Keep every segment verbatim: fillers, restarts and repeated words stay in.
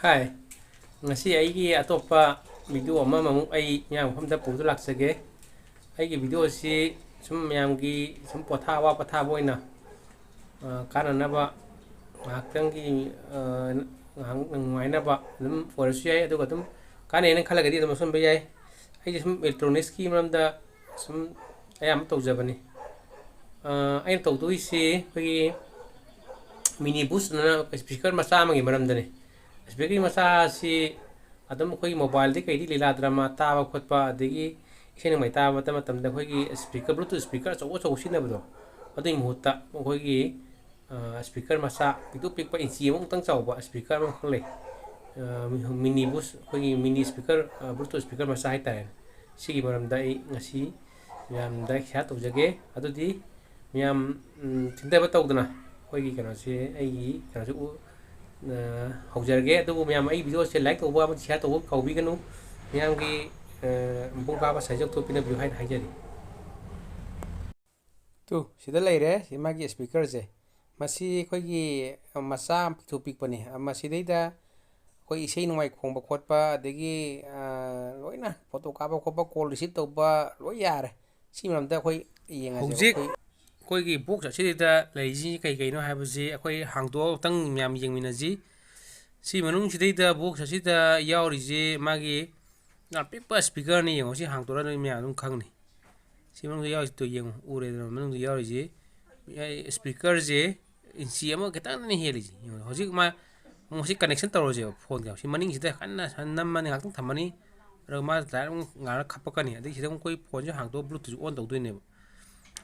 ꯍꯥꯏ, ꯉꯁꯤ ꯑꯩꯒꯤ ꯑꯇꯣꯞꯄ ꯚꯤꯗꯤꯑꯣ ꯑꯃꯃꯨꯛ ꯑꯩ ꯃꯌꯥꯝ ꯃꯐꯝꯗ ꯄꯨꯗꯨꯅ ꯂꯥꯛꯆꯒꯦ꯫ ꯑꯩꯒꯤ ꯚꯤꯗꯤꯑꯣꯁꯤ ꯁꯨꯝ ꯃꯌꯥꯝꯒꯤ ꯁꯨꯝ ꯄꯣꯊꯥ, ꯑꯋꯥ ꯄꯣꯊꯥꯕ ꯑꯣꯏꯅ, ꯑ, ꯀꯥꯟꯅꯅꯕ, ꯉꯥꯏꯍꯥꯛꯇꯪꯒꯤ, ꯑ, ꯉꯥꯏꯍꯥꯛ ꯅꯨꯡꯉꯥꯏꯅꯕ ꯑꯗꯨꯝ ꯑꯣꯏꯔꯁꯨ ꯌꯥꯏ, ꯑꯗꯨꯒ ꯑꯗꯨꯝ ꯀꯥꯟꯅꯩꯅ ꯈꯜꯂꯒꯗꯤ ꯑꯗꯨꯝ ꯂꯧꯁꯤꯟꯕ ꯌꯥꯏ꯫ ꯑꯩꯁꯦ ꯁꯨꯝ ꯏꯂꯦꯛꯇ꯭ꯔꯣꯅꯤꯛꯁꯀꯤ ꯃꯔꯝꯗ ꯁꯨꯝ ꯑꯌꯥꯝꯕ ꯇꯧꯖꯕꯅꯤ꯫ ꯑ, ꯑꯩꯅ ꯇꯧꯗꯣꯏꯁꯤ ꯑꯩꯈꯣꯏꯒꯤ ꯃꯤꯅꯤ ꯕꯨꯁ ꯑꯅ ꯏꯁꯄꯤꯀꯔ ꯃꯆꯥ ꯑꯃꯒꯤ ꯃꯔꯝꯗꯅꯤ꯫ ꯏꯁꯄꯤꯀꯔꯒꯤ ꯃꯆꯥ ꯑꯁꯤ ꯑꯗꯨꯝ ꯑꯩꯈꯣꯏꯒꯤ ꯃꯣꯕꯥꯏꯜꯗꯒꯤ ꯀꯩꯗꯤ ꯂꯤꯂꯥ ꯗ꯭ꯔꯃꯥ ꯇꯥꯕ ꯈꯣꯠꯄ, ꯑꯗꯒꯤ ꯏꯁꯩ ꯅꯣꯡꯃꯥꯏ ꯇꯥꯕ ꯃꯇꯝ ꯃꯇꯝꯗ ꯑꯩꯈꯣꯏꯒꯤ ꯏꯁꯄꯤꯀꯔ, ꯕ꯭ꯂꯨꯇꯨꯠ ꯏꯁꯄꯤꯀꯔ ꯑꯆꯧ ꯑꯆꯧꯕ ꯁꯤꯖꯤꯟꯅꯕꯗꯣ, ꯑꯗꯨꯒꯤ ꯃꯍꯨꯠꯇ ꯑꯩꯈꯣꯏꯒꯤ, ꯑ, ꯏꯁꯄꯤꯀꯔ ꯃꯆꯥ, ꯄꯤꯛꯇꯨ ꯄꯤꯛꯄ, ꯏꯟꯆꯤ ꯑꯃꯨꯛꯇꯪ ꯆꯥꯎꯕ ꯏꯁꯄꯤꯀꯔ ꯑꯃꯈꯛ ꯂꯩ꯫ ꯑ, ꯃꯤꯅꯤ ꯕꯨꯁ, ꯑꯩꯈꯣꯏꯒꯤ ꯃꯤꯅꯤ ꯏꯁꯄꯤꯀꯔ, ꯑ, ꯕ꯭ꯂꯨꯇꯨꯠ ꯏꯁꯄꯤꯀꯔ ꯃꯆꯥ ꯍꯥꯏꯇꯥꯔꯦꯅꯦ꯫ ꯁꯤꯒꯤ ꯃꯔꯝꯗ ꯑꯩ ꯉꯁꯤ ꯃꯌꯥꯝꯗ ꯁꯤꯌꯥꯔ ꯇꯧꯖꯒꯦ꯫ ꯑꯗꯨꯗꯤ ꯃꯌꯥꯝ, ꯎꯝ, ꯊꯤꯟꯊꯕ ꯇꯧꯗꯅ ꯑꯩꯈꯣꯏꯒꯤ ꯀꯩꯅꯣꯁꯦ, ꯑꯩꯒꯤ ꯀꯩꯅꯣꯁꯦ ꯎ-, ꯑ, ꯍꯧꯖꯔꯒꯦ꯫ ꯑꯗꯨꯕꯨ ꯃꯌꯥꯝ ꯑꯩ ꯚꯤꯗꯤꯑꯣꯁꯦ ꯂꯥꯏꯛ ꯇꯧꯕ ꯑꯃꯗꯤ ꯁꯤꯌꯥꯔ ꯇꯧꯕ ꯀꯥꯎꯕꯤꯒꯅꯨ꯫ ꯃꯌꯥꯝꯒꯤ, ꯑ, ꯃꯄꯨꯡ ꯐꯥꯕ ꯁꯖꯦꯁ ꯇꯣ ꯄꯤꯅꯕꯤꯌꯨ ꯍꯥꯏꯅ ꯍꯥꯏꯖꯔꯤ꯫ ꯇꯨ, ꯁꯤꯗ ꯂꯩꯔꯦ, ꯁꯤ ꯃꯥꯒꯤ ꯏꯁꯄꯤꯀꯔꯁꯦ꯫ ꯃꯁꯤ ꯑꯩꯈꯣꯏꯒꯤ ꯃꯆꯥ ꯑꯃ ꯄꯤꯛꯇꯨ ꯄꯤꯛꯄꯅꯤ꯫ ꯃꯁꯤꯗꯩꯗ ꯑꯩꯈꯣꯏ ꯏꯁꯩ ꯅꯣꯡꯃꯥꯏ ꯈꯣꯡꯕ ꯈꯣꯠꯄ, ꯑꯗꯒꯤ, ꯑ, ꯂꯣꯏꯅ ꯐꯣꯇꯣ ꯀꯥꯞꯄ ꯈꯣꯠꯄ, ꯀꯣꯜ ꯔꯤꯁꯤꯞ ꯇꯧꯕ, ꯂꯣꯏ ꯌꯥꯔꯦ꯫ ꯁꯤ ꯃꯔꯝꯗ ꯑꯩꯈꯣꯏ ꯌꯦꯡꯉꯁꯦ꯫ ꯍꯧꯖꯤꯛ ꯑꯩꯈꯣꯏ ꯑꯩꯈꯣꯏꯒꯤ ꯕꯣꯛꯁ ꯑꯁꯤꯗ ꯂꯩꯔꯤꯁꯤ ꯀꯩ ꯀꯩꯅꯣ ꯍꯥꯏꯕꯁꯤ ꯑꯩꯈꯣꯏ ꯍꯥꯡꯗꯣꯛꯑꯒ ꯑꯃꯨꯛꯇꯪ ꯃꯌꯥꯝ ꯌꯦꯡꯃꯤꯟꯅꯁꯤ꯫ ꯁꯤ ꯃꯅꯨꯡꯁꯤꯗꯩꯗ ꯕꯣꯛꯁ ꯑꯁꯤꯗ ꯌꯥꯎꯔꯤꯁꯤ ꯃꯥꯒꯤ ꯌꯥꯝ ꯄꯤꯛꯄ ꯏꯁꯄꯤꯀꯔꯅꯤ꯫ ꯌꯦꯡꯉꯣ, ꯁꯤ ꯍꯥꯡꯗꯣꯛꯑꯒ ꯅꯣꯏ ꯃꯌꯥꯝ ꯑꯗꯨꯝ ꯈꯪꯅꯤ꯫ ꯁꯤ ꯃꯅꯨꯡꯗ ꯌꯥꯎꯔꯤꯁꯤ ꯇꯨ ꯌꯦꯡꯉꯨ, ꯎꯔꯦꯗꯅ ꯃꯅꯨꯡꯗ ꯌꯥꯎꯔꯤꯁꯤ꯫ ꯑꯦ, ꯏꯁꯄꯤꯀꯔꯁꯦ ꯏꯟꯆꯤ ꯑꯃ ꯈꯤꯇꯪꯗꯅꯤ ꯍꯦꯜꯂꯤꯁꯦ꯫ ꯌꯦꯡꯉꯨ, ꯍꯧꯖꯤꯛ ꯃꯥ ꯑꯃꯨꯛ ꯁꯤ ꯀꯅꯦꯛꯁꯟ ꯇꯧꯔꯁꯦꯕ ꯐꯣꯟꯒ꯫ ꯁꯤ ꯃꯅꯤꯡꯁꯤꯗ ꯀꯟꯅ ꯁꯨꯃꯥꯏꯅ ꯅꯝꯃꯅꯤ, ꯉꯥꯛꯇꯪ ꯊꯝꯃꯅꯤ, ꯑꯗꯨꯒ ꯃꯥ ꯗꯥꯏꯔꯦꯛ ꯑꯃꯨꯛ ꯉꯥꯜꯂꯒ ꯈꯞꯄꯛꯀꯅꯤ꯫ ꯑꯗꯒꯤ ꯁꯤꯗ ꯑꯃꯨꯛ ꯑꯩꯈꯣꯏ ꯐꯣꯟꯁꯦ ꯍꯥꯡꯗꯣꯛꯑꯒ ꯕ꯭ꯂꯨꯇꯨꯠ ꯑꯣꯟ ꯇꯧꯗꯣꯏꯅꯦꯕ꯫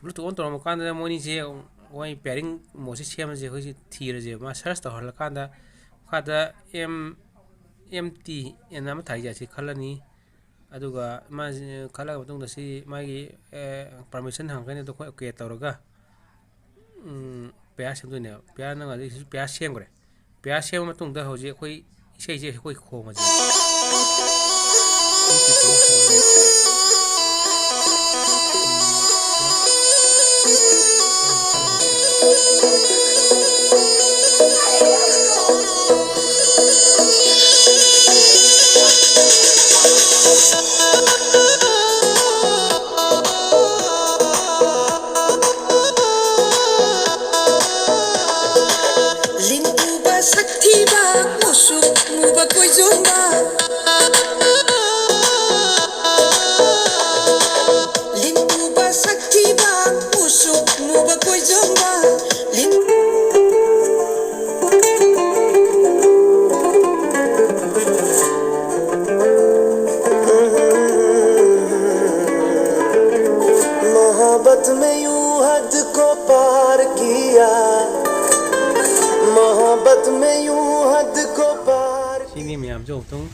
ꯕ꯭ꯂꯨꯇꯨꯠ ꯑꯣꯟ ꯇꯧꯔꯝꯕ ꯀꯥꯟꯗ ꯃꯣꯏꯅꯤꯁꯦ, ꯃꯣꯏ ꯄꯦꯔꯤꯡ ꯃꯣꯠꯁꯦ ꯁꯦꯝꯃꯁꯦ, ꯑꯩꯈꯣꯏꯁꯦ ꯊꯤꯔꯁꯦꯕ꯫ ꯃꯥ ꯁꯔꯁ ꯇꯧꯍꯜꯂꯀꯥꯟꯗ ꯃꯈꯥꯗ ꯑꯦꯝ, ꯑꯦꯝ ꯇꯤ ꯑꯦꯟ ꯑꯃ ꯊꯥꯏꯁꯦ ꯑꯁꯤ ꯈꯜꯂꯅꯤ꯫ ꯑꯗꯨꯒ ꯃꯥꯁꯤ ꯈꯜꯂꯕ ꯃꯇꯨꯡꯗ ꯁꯤ ꯃꯥꯒꯤ, ꯑꯦ, ꯄꯥꯔꯃꯤꯁꯟ ꯍꯪꯉꯛꯀꯅꯤ꯫ ꯑꯗꯣ ꯑꯩꯈꯣꯏ ꯑꯣꯀꯦ ꯇꯧꯔꯒ, ꯎꯝ, ꯄꯦꯌꯥꯔ ꯁꯦꯝꯗꯣꯏꯅꯦꯕ꯫ ꯄꯦꯌꯥꯔ ꯅꯪ ꯍꯧꯖꯤꯛ ꯄꯦꯌꯥꯔ ꯁꯦꯝꯈ꯭ꯔꯦ꯫ ꯄꯦꯌꯥꯔ ꯁꯦꯝꯕ ꯃꯇꯨꯡꯗ ꯍꯧꯖꯤꯛ ꯑꯩꯈꯣꯏ ꯏꯁꯩꯁꯦ ꯑꯩꯈꯣꯏ ꯈꯣꯡꯉꯁꯦ꯫ ꯃꯨꯁꯨꯛ ꯃꯨꯕ ꯀꯣꯏꯖꯣꯝꯕ, ꯂꯤꯟ ꯃꯨꯕ ꯁꯛꯊꯤꯕ, ꯃꯨꯁꯨꯛ ꯃꯨꯕ ꯀꯣꯏꯖꯣꯝꯕ, ꯂꯤꯟ मोहब्बत में यूं हद को पार किया, मोहब्बत में यूं हद को पार ꯁꯤꯅꯤ ꯃꯌꯥꯝꯁꯨ ꯑꯃꯨꯛꯇꯪ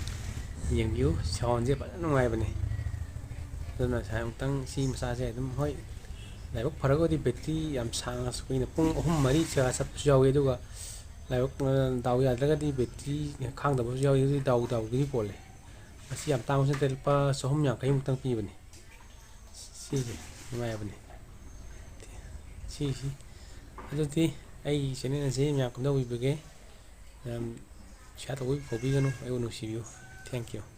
ꯌꯦꯡꯕꯤꯌꯨ, ꯁꯥꯎꯟꯁꯦ ꯐꯖꯅ ꯅꯨꯡꯉꯥꯏꯕꯅꯦ꯫ ꯑꯗꯨꯅ ꯉꯁꯥꯏ ꯑꯃꯨꯛꯇꯪ ꯁꯤ ꯃꯆꯥꯁꯦ ꯑꯗꯨꯝ, ꯍꯣꯏ, ꯂꯥꯏꯕꯛ ꯐꯔꯒꯗꯤ ꯕꯦꯇ꯭ꯔꯤ ꯌꯥꯝ ꯁꯥꯡꯅ, ꯀꯨꯏꯅ ꯄꯨꯡ ꯑꯍꯨꯝ ꯃꯔꯤ ꯆꯠꯄꯁꯨ ꯌꯥꯎꯏ꯫ ꯑꯗꯨꯒ ꯂꯥꯏꯕꯛ, ꯑ, ꯗꯥꯎ ꯌꯥꯗ꯭ꯔꯒꯗꯤ ꯕꯦꯇ꯭ꯔꯤ ꯈꯥꯡꯗꯕꯁꯨ ꯌꯥꯎꯏ꯫ ꯑꯗꯨꯗꯤ ꯗꯥꯎ ꯗꯥꯎꯗꯨꯒꯤ ꯄꯣꯜꯂꯦ꯫ ꯃꯁꯤ ꯌꯥꯝ ꯇꯥꯡꯕꯁꯨ ꯅꯠꯇꯦ, ꯂꯨꯄꯥ ꯆꯍꯨꯝ ꯌꯥꯡꯈꯩꯃꯨꯛꯇꯪ ꯄꯤꯕꯅꯤ꯫ ꯁꯤꯁꯦ ꯅꯨꯡꯉꯥꯏꯕꯅꯤ꯫ ꯁꯤꯁꯤ, ꯑꯗꯨꯗꯤ ꯑꯩꯒꯤ ꯆꯦꯅꯦꯜ ꯑꯁꯤ ꯃꯌꯥꯝ ꯀꯝꯗꯧꯕꯤꯕꯒꯦ? ꯃꯌꯥꯝ ꯁꯤꯌꯥꯔ ꯇꯧꯕꯤ-, ꯇꯧꯕꯤꯒꯅꯨ, ꯑꯩꯕꯨ ꯅꯨꯡꯁꯤꯕꯤꯌꯨ꯫ Thank you꯫